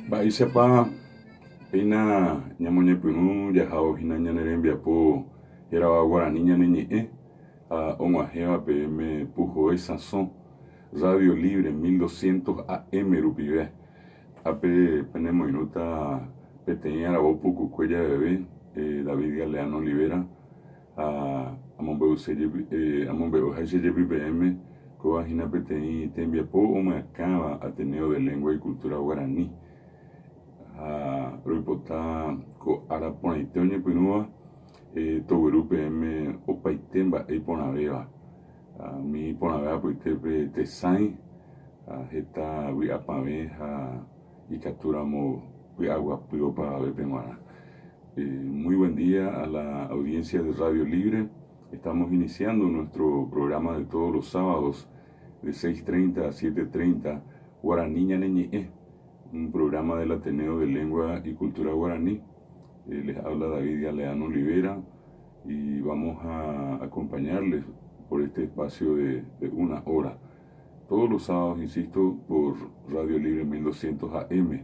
Mba'éichapa péina ñamoñepyrũ jahávo hína ñane rembiapo hérava Guarani ñane ñe'ẽ ha og̃uahẽva peẽme Puhoe Sãso Radio Libre 1200 AM rupive. Ápe penemoirũta peteĩ aravo pukukue javeve David Galeano Olivera Ha amombe'uháicha jepi peẽme, kóva hína peteĩ tembiapo omyakãva Ateneo de Lengua y Cultura Guarani. Ha roipota ko ára porãite oñepyrũva togueru peẽme opaite mba'e iporãvéva. Umi iporãve apytépe tesãi ha heta vy'apavẽ ha ikatúramo py'aguapy opavavépe g̃uarã. Muy buen día a la audiencia de Radio Libre. Estamos iniciando nuestro programa de todos los sábados de 6.30 a 7.30, Guaraní Ñane Ñe'ẽ, un programa del Ateneo de Lengua y Cultura Guaraní. Eh, les habla David Galeano Olivera y vamos a acompañarles por este espacio de, de una hora. Todos los sábados, insisto, por Radio Libre 1200 AM.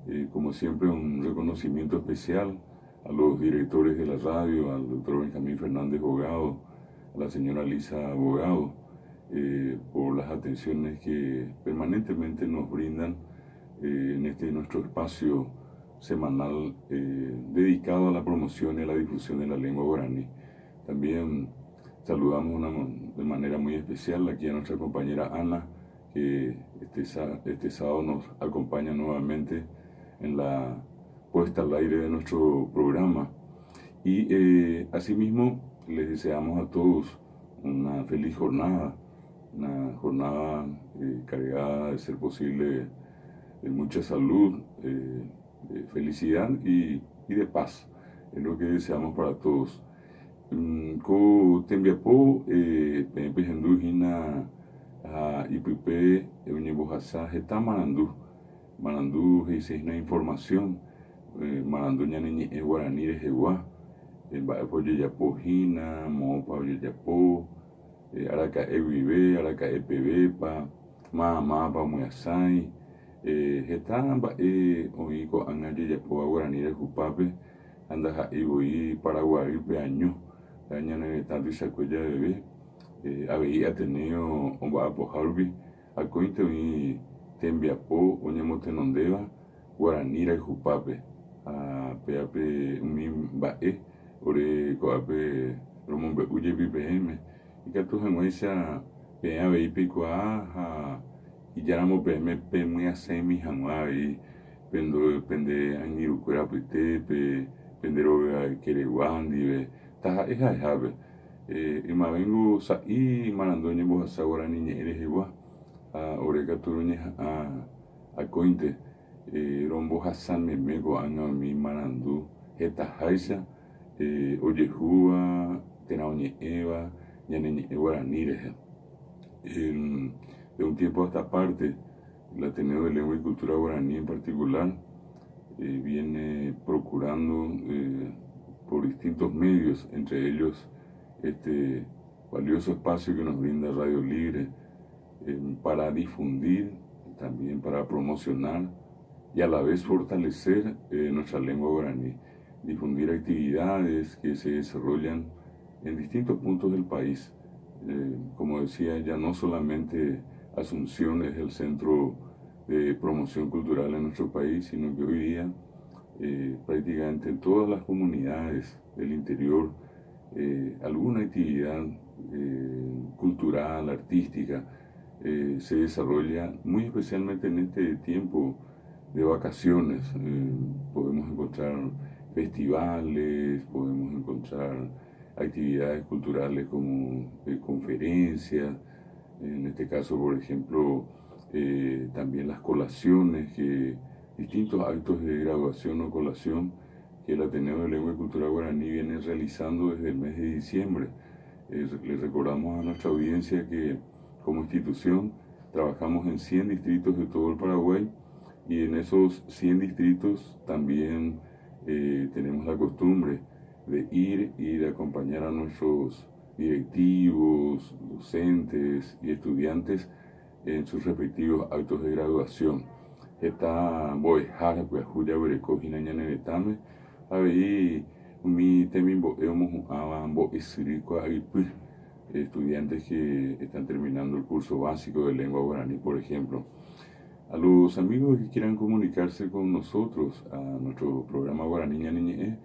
Eh, como siempre, un reconocimiento especial a los directores de la radio, al doctor Benjamín Fernández Bogado, a la señora Lisa Bogado, eh, por las atenciones que permanentemente nos brindan eh, en este nuestro espacio semanal dedicado a la promoción y a la difusión de la lengua guaraní. También saludamos de manera muy especial aquí a nuestra compañera Ana, que este, este sábado nos acompaña nuevamente en la puesta al aire de nuestro programa. Y eh, asimismo les deseamos a todos una feliz jornada, una jornada eh, cargada de ser posible de mucha salud, eh, de felicidad y, y de paz. Es lo que deseamos para todos. Mm, ko tembiapo eh, peẽ pehendu hína ha ipype oñembohasa heta marandu. Marandu he'ise hína información, eh, marandu ñane ñe'ẽ guarani rehegua, eh, mba'épa ojejapo hína, moõpa ojejapo, eh, araka'e guive, araka'e pevépa, máva mávapa omyasãi, eh, heta mba'e oĩ ko'ág̃a ojejapóva guarani rayhupápe ha ndaha'éi voi Paraguaýpe año, ha ñane retã tuichakue javeve, eh, avei Ateneo omba'apoha rupi akóinte oĩ tembiapo oñemotenondéva guarani rayhupápe ha péape umi mba'e ore ko'ápe romombe'u jepi peẽme ikatu hag̃uáicha peẽ avei peikuaa ha ijáramo peẽme pemyasẽmi hag̃ua avei pende angirũkuéra apytépe, pende rogakeregua ndive, taha'e ha'ehápe. Ymavéngo sa'i marandu oñembohasa guarani ñe'ẽ rehegua ha ore katu roñeha'ã akóinte rombohasa meme ko'ág̃a umi marandu hetaháicha ojehúva térã oñe'ẽva ñane ñe'ẽ guarani rehe. De un tiempo a esta parte, el Ateneo de Lengua y Cultura Guaraní en particular viene procurando por distintos medios, entre ellos este valioso espacio que nos brinda Radio Libre para difundir, también para promocionar y a la vez fortalecer nuestra lengua guaraní, difundir actividades que se desarrollan en distintos puntos del país. Como decía, ya no solamente Asunción es el centro de promoción cultural en nuestro país, sino que hoy día prácticamente en todas las comunidades del interior alguna actividad cultural, artística, se desarrolla muy especialmente en este tiempo de vacaciones. Podemos encontrar festivales, podemos encontrar actividades culturales como conferencias, en este caso, por ejemplo, también las colaciones, que distintos actos de graduación o colación que el Ateneo de Lengua y Cultura Guaraní viene realizando desde el mes de diciembre. Les recordamos a nuestra audiencia que como institución trabajamos en 100 distritos de todo el Paraguay y en esos 100 distritos también tenemos la costumbre de ir y de acompañar a nuestros directivos, docentes y estudiantes. en sus respectivos actos de graduación. Heta mbo'ehára pyahu jaguereko hína ñane retãme, avei umi temimbo'e omohu'ãva mbo'esyry kuaa'ypy, estudiantes que están terminando el curso básico de lengua guaraní, por ejemplo. A los amigos que quieran comunicarse con nosotros a nuestro programa Guaraní Ñane Ñe'ẽ,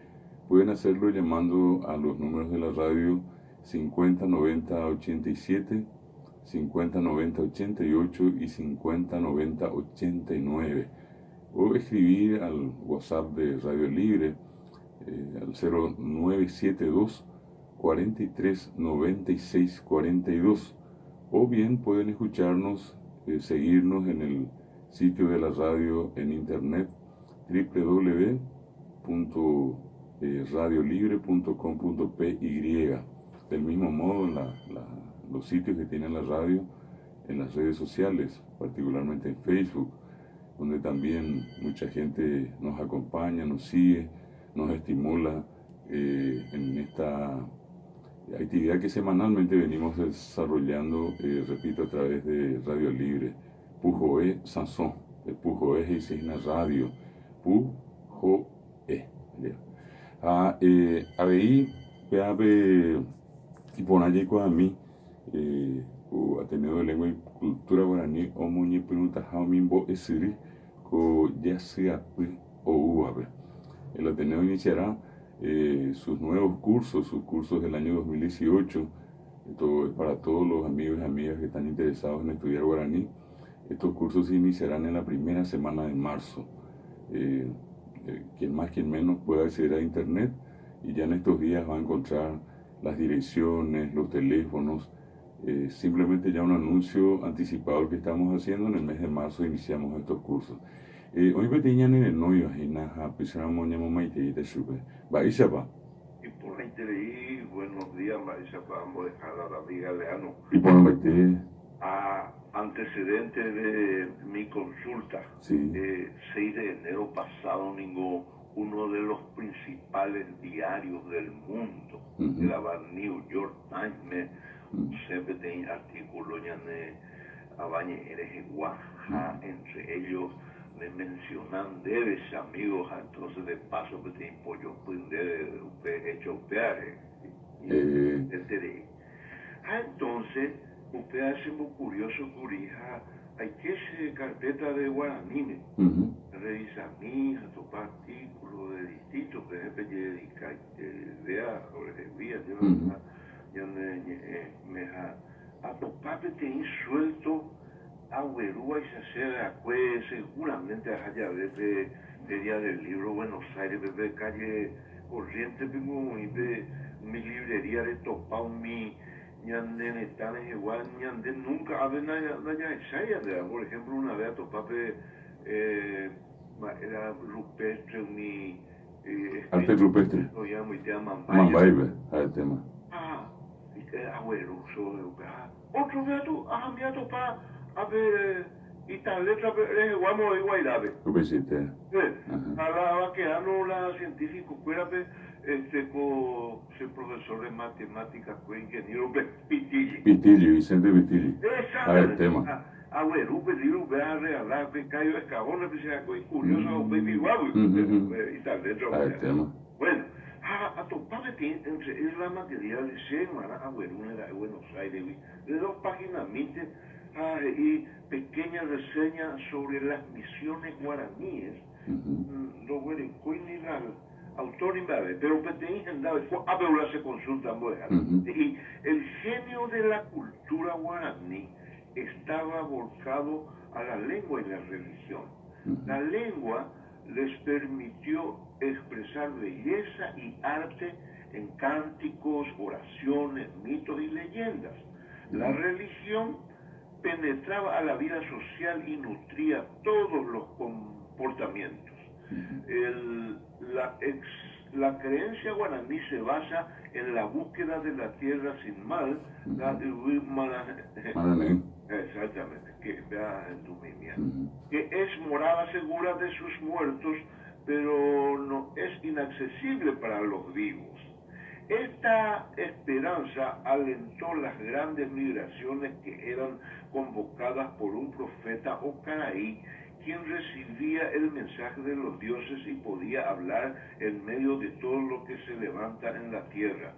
pueden hacerlo llamando a los números de la radio 50 90 87, 50 90 88 y 50 90 89 o escribir al WhatsApp de Radio Libre al 0972 43 96 42 o bien pueden escucharnos, seguirnos en el sitio de la radio en internet www.radiolibre.com.py. Del mismo modo, en los sitios que tiene la radio, en las redes sociales, particularmente en Facebook, donde también mucha gente nos acompaña, nos sigue, nos estimula en esta actividad que semanalmente venimos desarrollando, repito, a través de Radio Libre. Puhoe Sasõ, pe Puhoe he'ise hína radio, Pu-ho-e. Ha avei péva pe iporã jaikuaami ko Ateneo de Lengua y Cultura Guarani omoñepyrũtaha umi mbo'esyry ko jasyapy oúvape. El Ateneo iniciará sus nuevos cursos, sus cursos del año 2018. Esto es para todos los amigos y amigas que están interesados en estudiar guaraní. Estos cursos se iniciarán en la primera semana de marzo. Quien más, quien menos pueda acceder a internet y ya en estos días va a encontrar las direcciones, los teléfonos, simplemente ya un anuncio anticipado que estamos haciendo. En el mes de marzo iniciamos estos cursos. Oĩ peteĩ ñane renóiva hína ha upéicharamo ñamomaiteíta chupe. Mba'éichapa? Iporãiterei, buenos días, mba'éichapa mbo'ehára David Galeano. Iporãmbaite. A antecedente de mi consulta, Sí. 6 de enero pasado ningo uno de los principales diarios del mundo, hérava New York Times-me, osẽ peteĩ artículo ñane avañe'ẽ rehegua ha entre ellos me mencionan ndéve che amigo ha entonces de paso peteĩ pojopy ndéve upe hecho upévare eterei. Ha entonces upéva chembocurioso kuri ha aike che carpeta de guaraníme, revisami ha topa artículo de distinto peẽ pejededicaitevéva orehegui ajépa ñane ñe'ẽme ha atopa peteĩ suelto aguerúvaicha chéve akue seguramente aha jave pe Feria del Libro Buenos Aires-pe pe calle Corrientes-pe oĩ pe umi librería retopa umi ñane retã rehegua ñande nunca ápe ndajahechái ñande, por ejemplo una vez atopa pe mba'éra rupestre umi Arte rupestre. Oĩ amoite Amambáipe. Amambáipe, ha'etéma. Ha agueru sobre upe ha otro katu ahami atopa ápe ita letra-pe rehegua moõi Guairápe. Upeichaite. Ha la vaqueano la científico-kuérape este ko che profesor de matemáticas-kue ingeniero-pe Pitilli. Pitilli, Vicente Pitilli. Ha'etéma. Agueru pe libro upe arregala pe Cayo Escabón-pe che ha'e icurioso ha upéi piguágui ita letra upe. Ha'etéma. Bueno, ha atopa peteĩ entre ellos la material che g̃uarã aguerúne ra'e Buenos Aires-gui de dos paginamínte ha he'i pequeña reseña sobre las misiones guaraníes ndoguerekói ni la autor ni mba'eve, pero peteĩ hendápe ko'ápe la che consulta mbo'ehára he'i el genio de la cultura guaraní estaba volcado a la lengua y la religión. La lengua les permitió expresar belleza y arte en cánticos, oraciones, mitos y leyendas. La religión penetraba a la vida social y nutría todos los comportamientos. La creencia guaraní se basa en la búsqueda de la tierra sin mal, la yvy Marangatu. Exactamente, que vea en tu que es morada segura de sus muertos, pero no es inaccesible para los vivos. Esta esperanza alentó las grandes migraciones que eran convocadas por un profeta o caraí, quien recibía el mensaje de los dioses y podía hablar en medio de todo lo que se levanta en la tierra.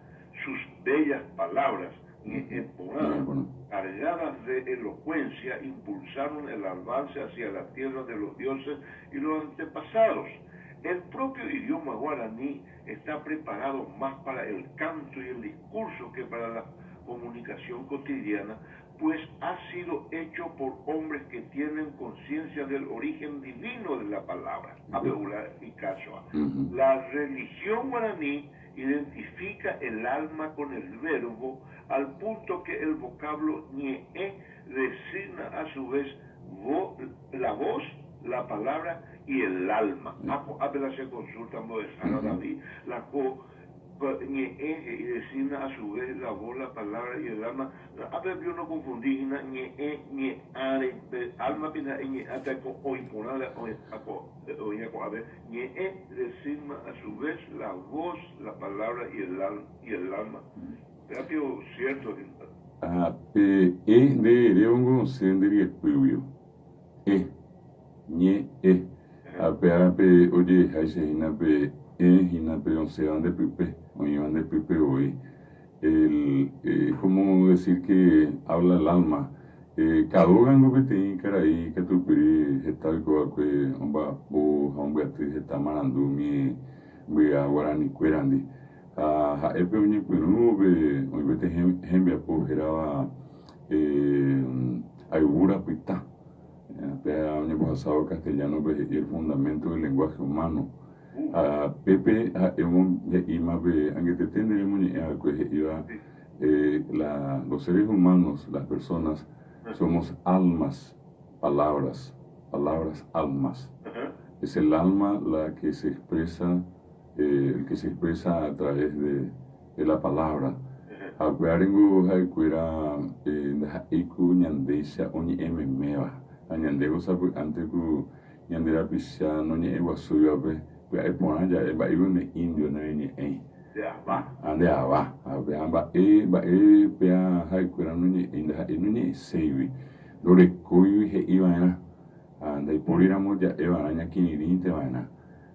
Sus bellas palabras, ñe'ẽ porã, cargadas de elocuencia, impulsaron el avance hacia la tierra de los dioses y los antepasados. El propio idioma guaraní está preparado más para el canto y el discurso que para la comunicación cotidiana, pues ha sido hecho por hombres que tienen conciencia del origen divino de la palabra. Y Cachua. La religión guaraní identifica el alma con el verbo, al punto que el vocablo ñe'ẽ designa a su vez la voz, la palabra y el alma. Apenas se consulta David, la co ñe'ẽ y designa a su vez la voz, la palabra y el alma. Apenas no confundí, ñe'ẽ, ñe'are, alma pina ñe'ã hoy por ñe'ẽ designa a su vez la voz, la palabra y el, y el alma. Rápido, cierto. Ah, pe e nde erévongo osẽ nde ryepýguio. E, ñe, e. Ha pe árape ojeheháicha hína pe e hína pe osẽva nde pype, oĩva nde pype voi. El, eh, como decir que habla el alma. Eh, Cadógango peteĩ karai katupyry heta oikova'ekue omba'apo ha ombyaty heta marandu umi mbya guaranikuérandi. Ha ha'épe oñepyrũvo pe oĩ peteĩ hembiapo hérava eh, Ayvu Rapyta. Péa oñembohasávo castellano-pe he'i el fundamento del lenguaje humano. Ha pépe ha'e he'íma pe angetete nde remoñe'ẽ va'ekue he'íva eh, la, los seres humanos, las personas, somos almas, palabras, palabras, almas. Es el alma la que se expresa, eh, el que se expresa a través de, de la palabra. Ha upévarengo ha'ekuéra eh, ndaha'éi ku ñandéicha oñe'ẽmeméva. Ha ñandéko sapy'ánte ku ñande rapicha noñe'ẽguasúivape pya'e porã ja'e mba'éiko ne indio nereñe'ẽi. Ha nde ava. Ha upéva mba'e mba'e péa ha'ekuéra noñe'ẽi ndaha'éi noñe'ẽséigui, ndorekóigui he'iva'erã. Ha ndaipóriramo ja'eva'erã ñakirirĩnteva'erã.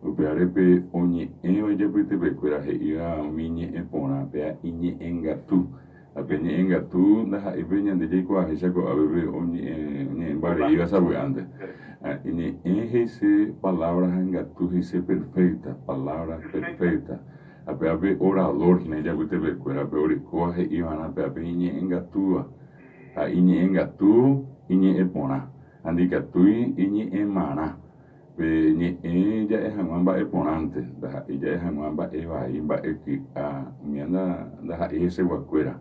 Upévare pe oñe'ẽva ijapytepekuéra he'íva umi ñe'ẽ porã, péa iñe'ẽngatu. Ha pe ñe'ẽngatu ndaha'éi pe ñande jaikuaaháicha ko'ápe pe oñe'ẽmbareíva sapy'ánte. Iñe'ẽ he'ise palabra ha ngatu he'ise perfecta, palabra perfecta. Ha péva pe orador hína ijapytepekuéra, pe orekóva he'iva'erã péva pe iñe'ẽngatúva. Ha iñe'ẽngatu iñe'ẽ porã, ha ndikatúi iñe'ẽmarã. Pe ñe'ẽ ja'e hag̃ua mba'e porãnte, ndaha'éi ja'e hag̃ua mba'e vai, mba'e ky'a, umíva ndaha'éi heseguakuéra.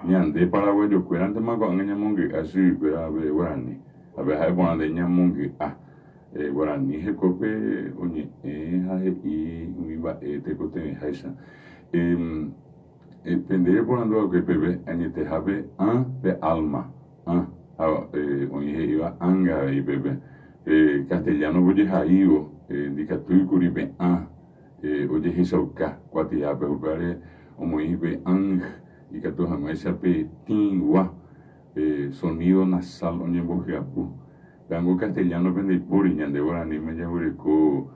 Ñande paraguayokuérantema ko'ág̃a ñamongy'a chuguikuéra pe guarani. Ha pe ha'e porãnte ñamongy'a. Guarani hekópe oñe'ẽ ha he'i umi mba'e tekotevẽháicha. Pe nde reporandu va'ekue peve añetehápe ã pe alma, ã, ha oĩ he'íva ánga avei pépe. Castellano-pe ojehaívo ndikatúikuri pe ã ojehechauka kuatiápe, upévare omoĩ hikuái ang ikatu hag̃uáicha pe tĩgua, pe sonido nasal oñembohyapu. Péango castellano-pe ndaipóri, ñande guaraníme jaguereko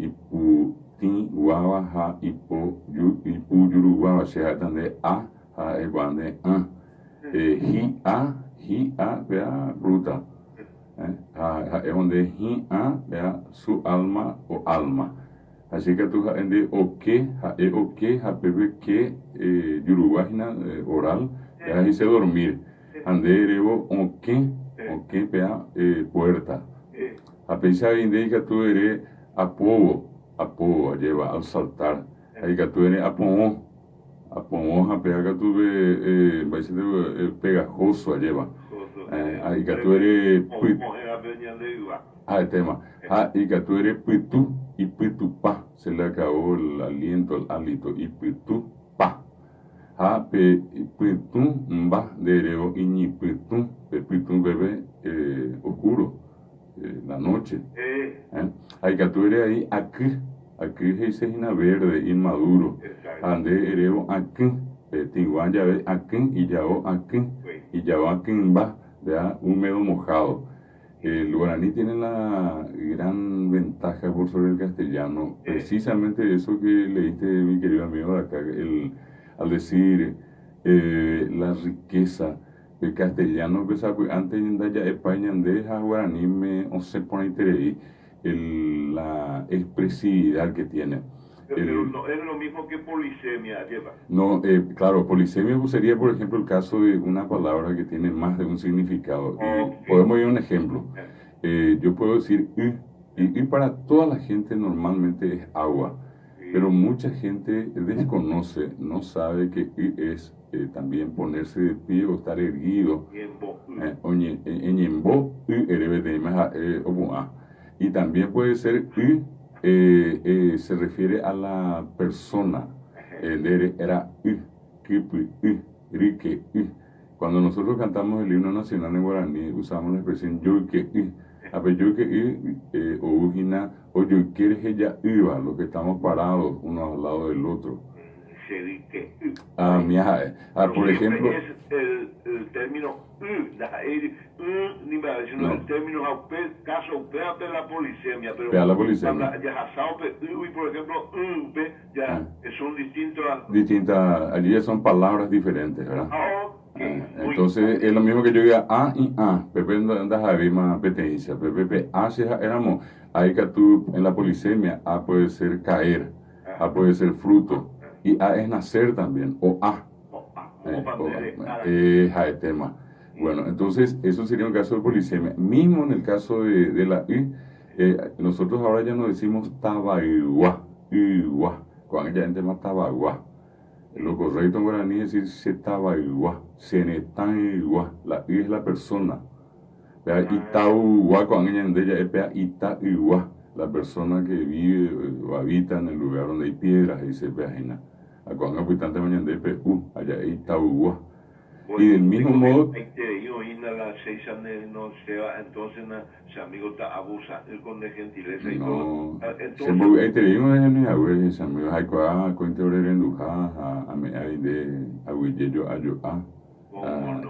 ipu tĩguáva ha ipo ipu juruguáva, che ha'éta nde a ha ha'ekuaa nde ã. Hi'a, hi'a péa fruta. Ha ha'évo nde hi'ã péa su alma o alma. Ha che katu ha'e nde oke, ha'e oke ha pépe ke jurugua hína oral, péa he'ise dormir. Ha nde erévo okẽ, okẽ péa puerta. Ha péicha avei nde ikatu ere apóvo, apóvo, ajéva, al saltar. Ha ikatu ere apovõ, apovõ ha péa katu pe mba'éicha pegajoso, ajéva. Ha ikatu ere py. Ha'etéma. Ha ikatu ere pytu, ipytupa, se le acabó el aliento, el hálito, ipytupa. Ha pe pytũ mba nde erévo iñipytũ, pe pytũ peve oscuro, la noche. Ha ikatu ere ai aky, aky he'ise hína verde, inmaduro. Ha nde erévo akỹ, pe tĩgua jave akỹ, ijao akỹ, ijao akỹmba. Vea, húmedo, mojado. El guaraní tiene la gran ventaja por sobre el castellano, precisamente eso que leíste, mi querido amigo de acá, el, al decir la riqueza del castellano, pues, antes ya España deja guaraní me osẽ porãiterei el, la expresividad que tiene. Pero no es lo mismo que polisemia, lleva. No, claro, polisemia sería, por ejemplo, el caso de una palabra que tiene más de un significado. Y podemos ir a un ejemplo. Yo puedo decir y, y, y para toda la gente normalmente es agua, pero mucha gente desconoce, no sabe que y es también ponerse de pie o estar erguido. Oñembo, y también puede ser y, se refiere a la persona. Era y, y, rique, y. Cuando nosotros cantamos el himno nacional en guaraní, usamos la expresión yoike y. A ver, yoike y, o ujina, o yoike ya iba, los que estamos parados uno al lado del otro. Ah, mira, ah, por ejemplo. Es el término ni sino el término caso la polisemia, pero la polisemia. Ya por ejemplo, ya ah. son distintas. Distintas, allí ya son palabras diferentes, ¿verdad? Ah, entonces es lo mismo que yo diga A y A, Pepe anda a misma petencia, Pepe A si éramos, ahí que tú en la polisemia, A puede ser caer, A puede ser fruto, y A es nacer también, o A. Eh, tema. Bueno, entonces eso sería un caso de polisemia. Mismo en el caso de la I, nosotros ahora ya no decimos tabaigua, igua, cuando ya gente más tabaigua. Lo correcto en guaraní es decir se tabaigua, se la I es la persona. Itaugua, cuando ella es itaigua, la persona que vive o habita en el lugar donde hay piedras, dice peajina. Cuando u, allá itaugua. Y del mismo modo. Entonces, amigo abusa con de gentileza y todo. Entonces, te digo es mi abuelo, ese amigo, hay cuá, cuente orerenduja, a me hay de aguilleyo ayo a.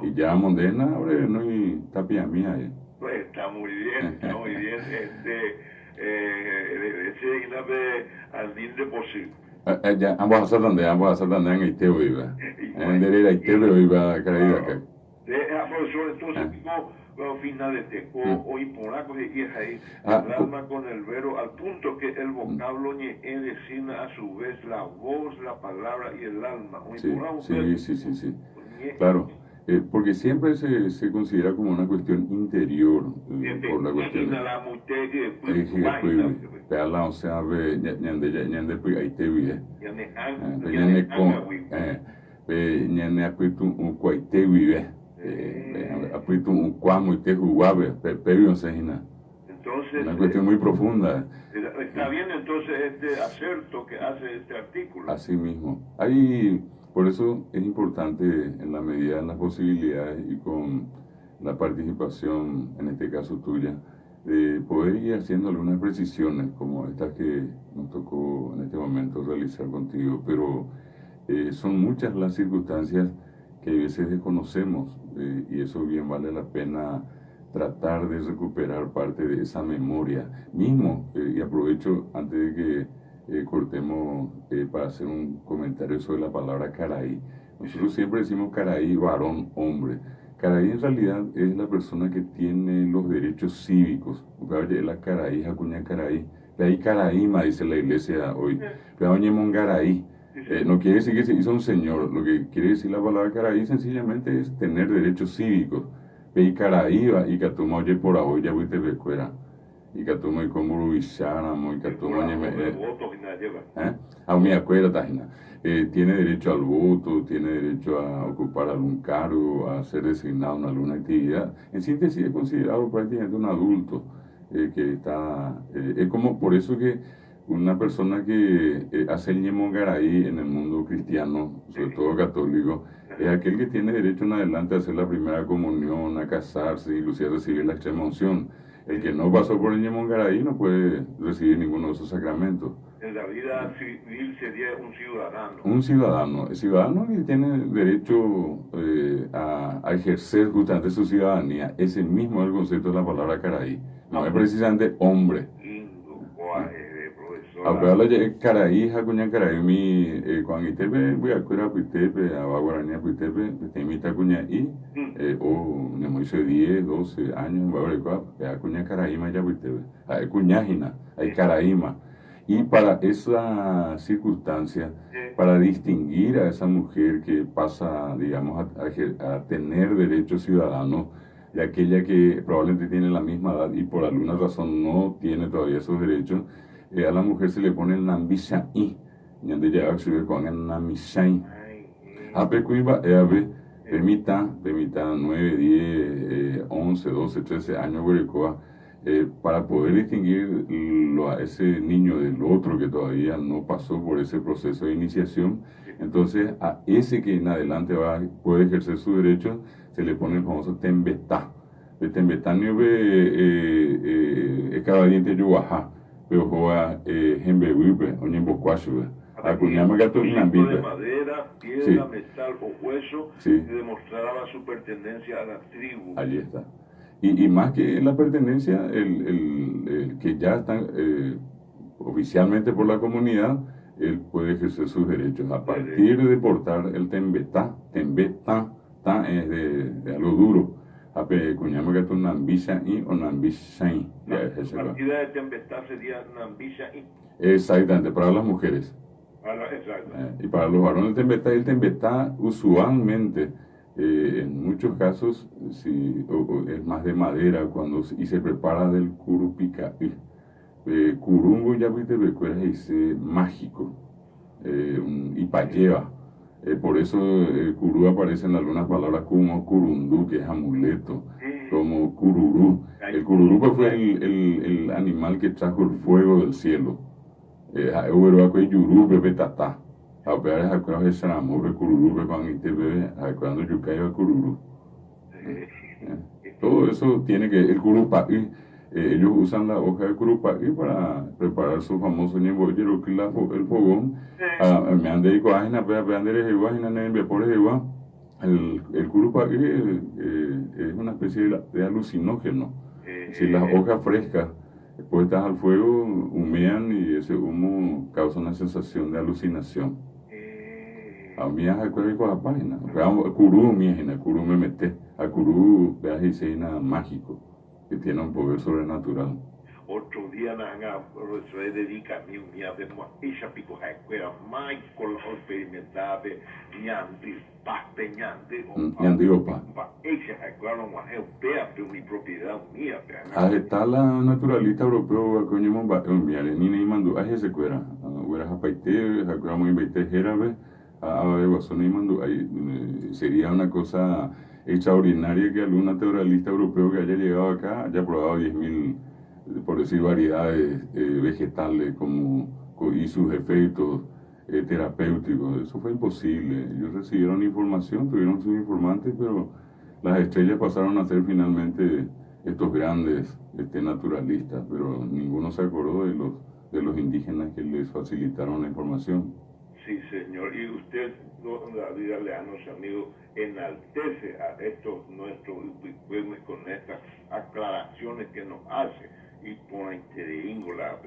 Y ya mondena, ahora no y tapia mía. Pues está muy bien, está muy bien. Este, ese inabe al de posible. Ya, ambos asaltan de, ambos asaltan de en Iteo iba. En Derera Iteo iba, caída acá. Profesor, entonces, ah. finalmente, o imporaco que ahí, el alma con el verbo, al punto que el vocablo ñe designa a su vez la voz, la palabra y el alma. Sí, sí, sí, sí, sí. Claro. Porque siempre se considera como una cuestión interior, por la cuestión de o sea, ñande ñande ñande Entonces, una cuestión muy profunda. Está bien entonces este acerto que hace este artículo. Así mismo. Hay, por eso es importante en la medida de las posibilidades y con la participación, en este caso tuya, de poder ir haciendo algunas precisiones como estas que nos tocó en este momento realizar contigo, pero son muchas las circunstancias que a veces desconocemos y eso bien vale la pena tratar de recuperar parte de esa memoria mismo, y aprovecho antes de que cortemos para hacer un comentario sobre la palabra caraí. Nosotros siempre decimos caraí, varón, hombre. Caraí en realidad es la persona que tiene los derechos cívicos. La caraí, acuña caraí. De ahí caraíma, dice la iglesia hoy. Pero garaí. No quiere decir que se hizo un señor. Lo que quiere decir la palabra caraí sencillamente es tener derechos cívicos. Pe caraí y catuma oye por ahí ya te becuera. Y catuma y como rubicáramo y catuma ¿eh? A mi acuerda tajina. Tiene derecho al voto, tiene derecho a ocupar algún cargo, a ser designado en alguna actividad. En síntesis, es considerado prácticamente un adulto que está... es como por eso que una persona que hace el ñemongaraí en el mundo cristiano, sobre todo católico, es aquel que tiene derecho en adelante a hacer la primera comunión, a casarse, inclusive a recibir la extrema unción. El que no pasó por el ñemongaraí no puede recibir ninguno de esos sacramentos. En la vida civil sería un ciudadano. Un ciudadano. El ciudadano que tiene derecho a ejercer justamente su ciudadanía. Ese mismo es el concepto de la palabra karai. No es precisamente hombre. Ha upéva la ja'e karai ha kuñakarai umi ko'ag̃aitépe mby'akuéra apytépe, ava guarani apytépe, peteĩ mitãkuña'i o ñamoĩse diez, doce años mba'e orekóva, péva kuñakaraíma ijapytépe. Ha'e kuña hína, ha ikaraíma. Y para esa circunstancia, para distinguir a esa mujer que pasa, digamos, a a tener derecho ciudadano, de aquella que probablemente tiene la misma edad y por alguna razón no tiene todavía esos derechos, eh, a la mujer se le pone el nambicha'ĩ, ñande ja'éva chupe ko'ág̃a namichãi. Ha pe kuimba'évape, pe mitã, pe mitã 9, 10, 11, 12, 13 años oguerekóva, eh, para poder distinguir lo a ese niño del otro que todavía no pasó por ese proceso de iniciación, entonces a ese que en adelante va, puede ejercer su derecho, se le pone el famoso tembetá. Pe tembetá ni pe eskavadiente joguaha, pe ohóva hembeguýpe oñembokua chupe. Ha kuñáme katu inambípe. de madera, piedra, metal o hueso que demostraba su pertenencia a la tribu. Allí está. Y, y más que la pertenencia, el, el, el que ya está oficialmente por la comunidad, él puede ejercer sus derechos. A partir de portar el tembetá, tembetá, ta es de, de algo duro. Ha pe kuñáme katu nambicha'ĩ o nambichãi. La partida de tembetá sería nambicha'ĩ. Exactamente, para las mujeres. Para, exacto. Y para los varones el tembetá, el tembetá usualmente, en muchos casos, si, o, es más de madera cuando y se prepara del curupica'y. Pe kurungo ijapytepekuéra he'ise mágico, ipajéva. Por eso kuru aparece en algunas palabras como kurundu, que es amuleto, como kururu. El kururu pues fue el, el, el animal que trajo el fuego del cielo. Ha'e ogueru va'ekue ijurúpe pe tata. Ha upévare ha'ekuéra ohecharamo pe kururúpe ko'ag̃aite peve, ha'ekuéra ndojukáiva kururu. Todo eso tiene que el kurupa'y, ellos usan la hoja de kurupa'y para preparar su famoso ñembo'e jeroky la el fogón. Ha me ande eikuaa hína péva, péva nde rehegua hína ne rembiapo rehegua. El, el kurupa'y es una especie de alucinógeno. Si las hojas frescas puestas al fuego humean y ese humo causa una sensación de alucinación. Ha umi ahakuéra oikuaapa hína. Upéva kuru umi hína, kuru memete. Ha kuru upéva he'ise hína mágico, que tiene un poder sobrenatural. Otro día na'anga profesor dedicami umi ave mba'éicha piko ha'ekuéra Michael oexperimenta pe ñandy pa, pe ñandy opa. Ñandy opa. Mba'éicha ha'ekuéra rog̃uahẽ upévape umi propiedad umívape ág̃a. Ha heta la naturalista europeo va'ekue oñemomba'e umíare, ni naimandu'ái hesekuéra. Oguerahapaite, ha'ekuéra omoĩmbaite hérape ha avave guasu naimandu'ái. Sería una cosa extraordinaria que algún naturalista europeo que haya llegado acá haya probado 10.000, por decir, variedades vegetales como y sus efectos terapéuticos. Eso fue imposible. Ellos recibieron información, tuvieron sus informantes, pero las estrellas pasaron a ser finalmente estos grandes naturalistas, pero ninguno se acordó de los indígenas que les facilitaron la información. Sí, señor. Y usted, don David Galeano, su amigo, enaltece a estos nuestros con estas aclaraciones que nos hace. Y por la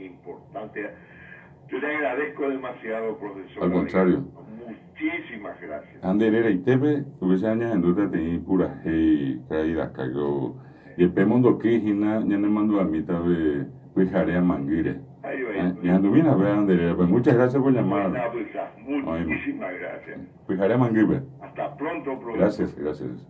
importante. Yo le agradezco demasiado, profesor. Al contrario. Muchísimas gracias. Ha nde reraitépe, upéicha ñahendúta peteĩ purahéi karai Dakagio jepe mondoky hína ñanemandu'amíta pe pyhare amangýre. Ñahendumína pe nde rérape. Muchas gracias por llamar. Muchísimas gracias. Pyhare amangýpe. Hasta pronto, profesor. Gracias, gracias.